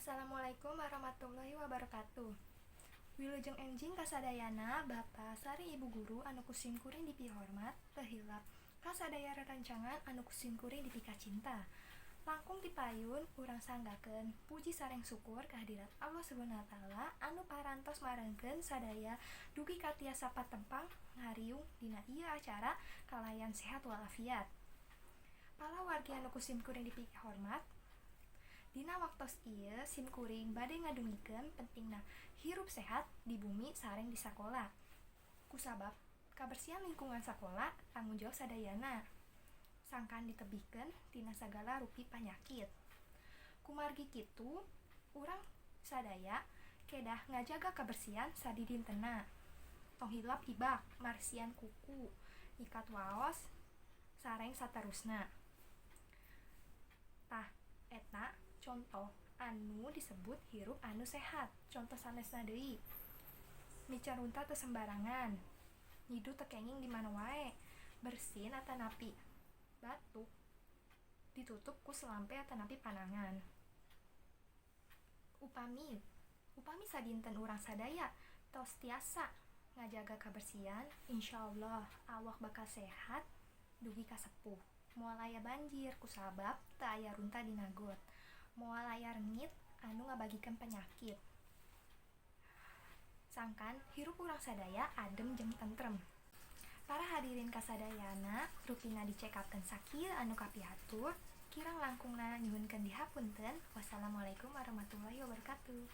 Assalamualaikum warahmatullahi wabarakatuh. Wilujeng enjing kasadayana, Bapak sareng Ibu guru anu ku simkuring dipihormat, teu hilap kasadaya rerencangan anu ku simkuring dipikacinta. Langkung tipayun urang sanggakeun puji sareng syukur kehadirat Allah Subhanahu wa Taala anu parantos marengkeun sadaya dugi ka tiasa patempang ngariung dina ieu acara kalayan sehat walafiat. Palawargi anu ku simkuring dipihormat, dina waktos ieu simkuring bade ngadugikeun pentingna hirup sehat di bumi sareng di sakola. Kusabab kabersihan lingkungan sakola tanggung jawab sadayana, sangkan ditebihkeun tina sagala rupi panyakit. Kumargi kitu, urang sadaya kedah ngajaga kabersihan sadidintena. Tong hilap ibak, marsihan kuku, nyikat waos, sareng saterusna. Tah, eta contoh anu disebut hirup anu sehat. Contoh sanesna deui, miceun runtah teu sembarangan, nyiduh teu kenging di mana wae, bersin atanapi batuk ditutup ku selampe atanapi panangan. Upami upami sadinten urang sadaya tos tiasa ngajaga kabersihan, insyaallah awak bakal sehat dugi ka sepuh. Moal aya banjir kusabab teu aya runtah dina got. Moal aya rengit anu ngabagikeun penyakit. Sangkan hirup urang sadaya adem jeung tentrem. Para hadirin kasadayana, rupina dicekapkeun sakieu anu kapihatur, kirang langkungna nyuhunkeun dihapunten. Wassalamualaikum warahmatullahi wabarakatuh.